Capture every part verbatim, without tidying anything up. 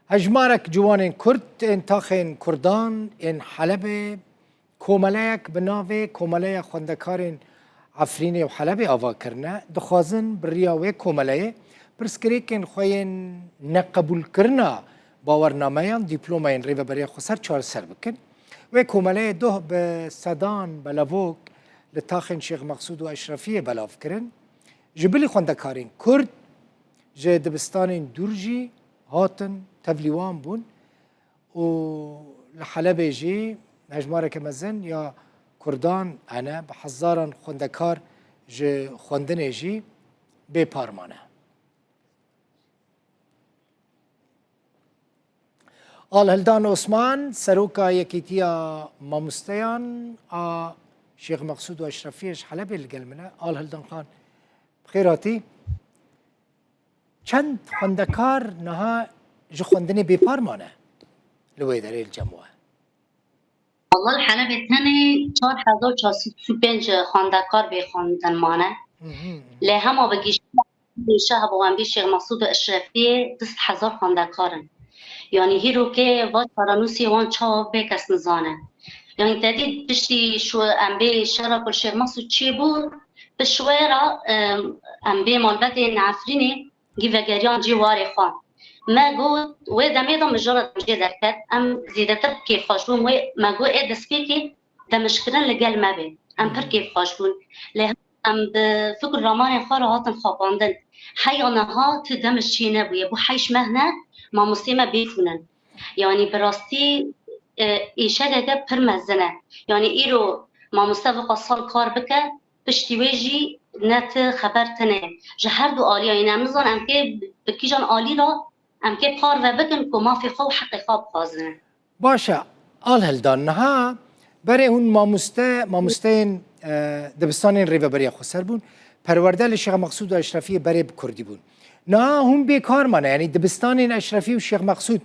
Hejmarek ciwanên Kurd ên taxên Kurdan ên Helebê komeleyek bi navê Komeleya Xwendekarên Efrînê û Helebê ava kirine. Dixwazin bi riya wê komeleyê pirsgirêkên xwe yên neqebûlkirina bawernameyan, dîplomayên Rêveberiya Xweser çareser bikin. Wê komeleyê doh bi sedan belavok li taxên Şêx Meqsûd û Eşrefiyê belav kirin. Ji bilî xwendekarên Kurd ji dibistanên dûr jî hatin, tevlî wan bûn û li Helebê jî hejmareke mezin ya Kurdan hene, bi hezaran xwendekar ji xwendinê jî bê par mane. Al Hildan Osman, seroka Yekîtiya Mamosteyan a Şêx Meqsûd û Eşrefiyê ji Helebê li gel min e. Al Hildan Xan, bi xêr hatî. Çend xwendekar niha ji xwendinê bêpar mane li wê derê li cem we? Walla li Helebê tenê çar hezar çar sed û pênc xwendekar bê xwendin mane. Hı hı. Lê hema bi giştî şeh bo em bê Şêx Mesûd û Eşrefiyê du sed hezar xwendekar in. Yanî hîrokê va çarenûsê wan çawa bê kes nizane. Yanî te dît piştî şu em bê şera ku Şêx Mesûd çêbû, bi şwêra, em, em bê malbetên Efrînê gî vegeriyan cî warê xwe. Me got, wê demê de mijara demjê derket, em zêdetir kêfxweş bûn. Wê me got, ê destpêkê demjkirin li gel me bê. Em pir kêfxweş bûn. Lê em bi fikr ramanên xwe re hatin xapandin. Heya niha tu demj çê nebûye. Bû heşt meh ne, mamostê me bêxûnin. Yanî bi rastî, e, êşegeke pir mezin e. Yanî îro mamoste viqa sal kar bike, piştî wê jî ne ti xeber tine. Ji her du aliya, yanî em nizanin em kê bi kîjan alî re em kê parve bikin ku mafê xwe û heqê xwe bixwazin. Baş e, Al Hildan, niha berê hûn mamoste, mamosteyên, e, dibistanên Rêveberiya Xweser bûn. Perwerde li Şêx Meqsûd û Eşrefiyê berê bi kurdî bûn. Niha hûn bê kar mane, yanî dibistanên Eşrefî û Şêx Meqsûd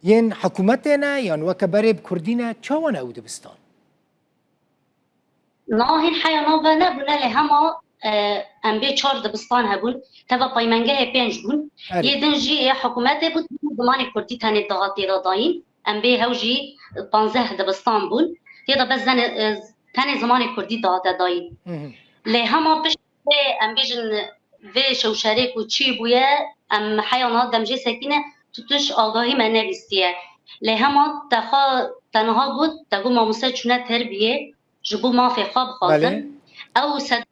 yên hikûmetê ne, yan weke berê bi kurdî ne, çawa ne ew dibistan? Na hîn heya nava nebûne, lê hema, e, em bê çar dibistan hebûn, teva peymengehê pênc bûn. Erê. Yê din jî yê hikûmetê bû, zimanê kurdî tenê dihat tê de dayîn. Em bê hew jî panzdeh dibistan bûn. Tê de bes zenê, e, tenê zimanê kurdî dihate dayîn. Hı hı. Lê hema pişt vê, em bêjin, vê şewşerê ku çê bûye, em heya niha demjê sekîne, tu tişt agahî me nebîstiye. Lê hema te xwe, te niha got, te got mamoste çûne terbiyê, ji bo mafê xwe bixwazin. Belê. Ew sed,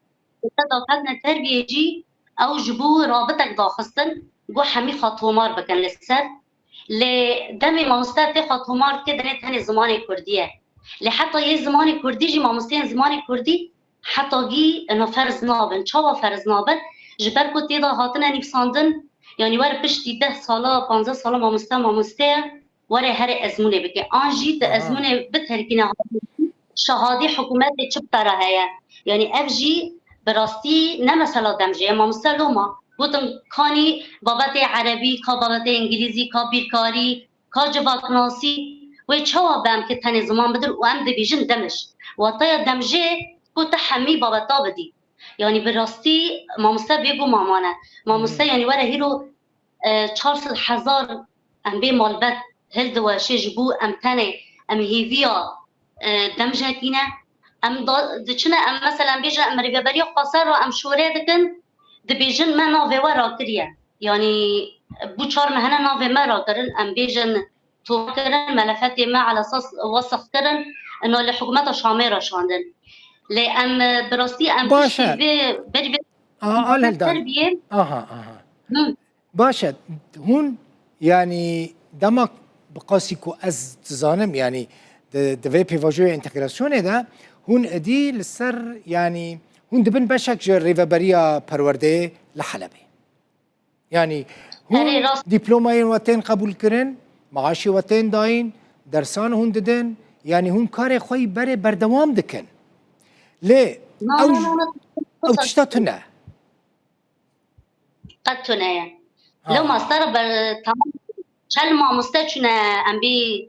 sed a ketine terbiyê jî, ew ji bo rabitek daxistin, got hemî xwe tomar bikin li ser. Lê demê mamoste tê xwe tomar dike, demê tenê zimanê kurdî ye. Lê heta yê zimanê kurdî jî, mamosteyên zimanê kurdî heta gî ina ferz nabin. Çawa ferz nabin? Ji ber ku tê de hatine nivîsandin, yanî were piştî deh sala, panzdeh sala mamoste, mamoste ye, were here ezmûnê bike. An jî di Aha. ezmûnê biterkîne, şahadî hikûmetê çi para heye. Yanî ev jî bi rastî ne mesela demjê ye. Mamoste loma gotin kanî babetê erebî, ka babetê îngilîzî, ka bîrkarî, ka civaknasî, wê çawa be em ki tenê ziman bidin û em dibêjin demj. Wataya demjê ku tu hemî babeta bidî. Yanî bi rastî mamoste bêguman mane. Mamoste Hmm. yanî were hîro, e, çar sed hezar em bê malbet hildiweşê ji bo em tenê em hêviya, e, demjekî ne. Em da, diçine em mesela em bêjin em rêveberiya xweser re em şûrê dikin, dibêjin me navê we rakiriye. Yanî bû çar mehine navê me rakirin, em bêjin tomar kirin, melefetê me ala esas wesix kirin, ino li hikûmeta Şamê re şandin. Lê em, e, bi rastî em Baş piştî e. vê berî vê A, Al Hildan. terbiyê. Aha, aha. Hı. Baş e, hûn, yanî dema bi qasî ku ez dizanim, yanî di, di vê pêvajoya entegrasyonê de hûn êdî li ser, yanî hûn dibin beşek ji rêveberiya perwerdeyê li Helebê. Yanî hûn Erê, rast. dîplomayên we tên qebûlkirin, maaşê we tên dayîn, dersan hûn didin, yanî hûn karê xwe yî berê berdewam dikin. Lê Na, ew na, ji, na, na. ew tişta tune. Qet tune ye. Ha. Lewma ser ber, tamam, çel mamoste çûne em bî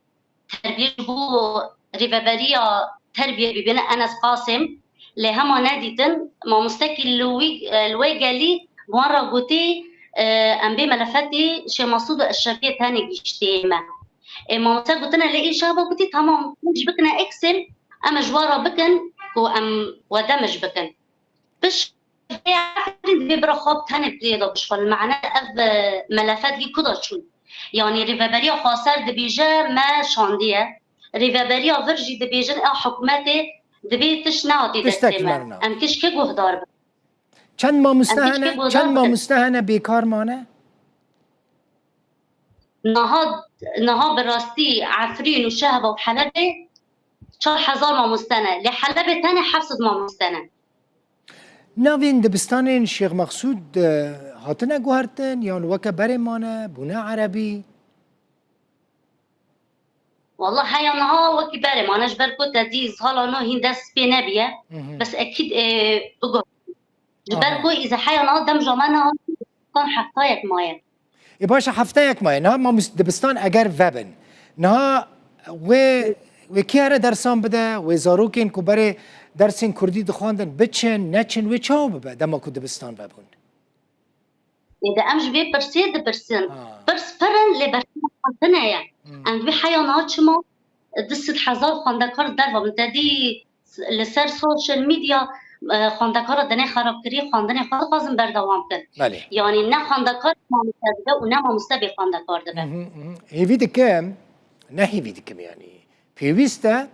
terbiyê ji bo rêveberiya terbiyê bibîne Enes Qasim, lê hema nedîtin, mamostekî li wî, li wê gelî wan re gotî, E, em bê melefetê Şêx Mesûd û Eşrefiyê tenê gihiştê me. E, mamoste gotine lê îşaba gotî, tamam, hûn jî bikine eksên, em ji we re bikin ku em we demij bikin. Piş Efrîn divê bira xwe bi tenê pirê de bişxulin. Mane ev, e, melefet wî ku de çûn? Yanî Rêveberiya Xweser dibêje me şandiye. Rêveberiya vir jî dibêjin a hikûmetê divê tişt nehatî Tiştek destê me. Merna. Em tişkê guhdar bin. Çend mamoste Em tişkê hene, guhdar çend bin. Mamoste hene bêkar mane? Niha, niha bi rastî Efrîn û Şehba û Helebê çar hezar mamoste ne. Lê Helebê tenê heft sed mamoste ne. Navên dibistanên Şêx Mexsûd, e, hatine guhertin yan weke berê mane, bûne erebî? Wallah heya niha wekî berê mane, ji ber ku te dî sala nû hîn dest pê nebiye. Hı hı. Bes ekîd, e, biguhertin. Ji ber Aha. ku îze heya niha dem jame niha heftayek maye. Ê baş e, hefteyek maye. Niha mamost-, dibistan eger vebin. Niha wê, wê kî here dersan bide, wê zarokên ku berê dersên kurdî dixwandin biçin, neçin, wê çawa bibe dema ku dibistan vebûn? Ê de em ji vê pirsê dipirsin. Ha. Pirs pir in, lê bersiva xwe tune ye. Hmm. Em divê heya niha çima du sed hezar xwendekar derve bin. Te dî li ser social media, e, xwendekara dinê xerabkirî, xwendinê xwe dixwazin berdewam bikin. Belê. Yanî ne xwendekar mamoste dibe û ne mamoste bê xwendekar dibe. Mhm, mhm. Hêvî dikim, ne hêvî dikim yanî. Pêwîst e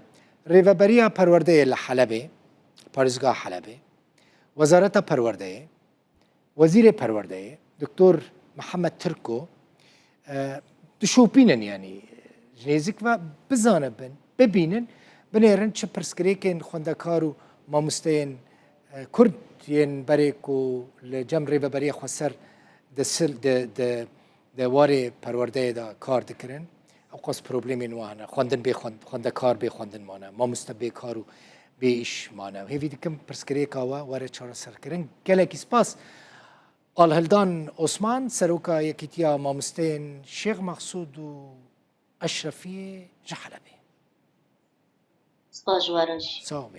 Rêveberiya Perwerdeyê li Helebê, Parêzgeha Helebê, Wezareta Perwerdeyê, Wezîrê Perwerdeyê, Doktor Mihemed Tirko, e, dişopînin, yanî ji nêzik ve bizanibin, bibînin, binêrin çi pirsgirêkên xwendekar û mamosteyên, e, Kurd yên berê ku li cem Rêveberiya Xweser di sil-, di, di, di warê perwerdeyê de kar dikirin. Ewqas problemên wan hene. Xwendin bê xwend-, xwendekar bê xwendin mane. Mamoste bê kar û bê îş mane. Hêvî dikim pirsgirêka we were çareserkirin. Gelekî spas. Alhildan Osman, Seroka Yekîtiya Mamosteyên Şêx Mexsûd û Eşrefiyê ji Helebê. Spas ji we re jî. Sağ ol.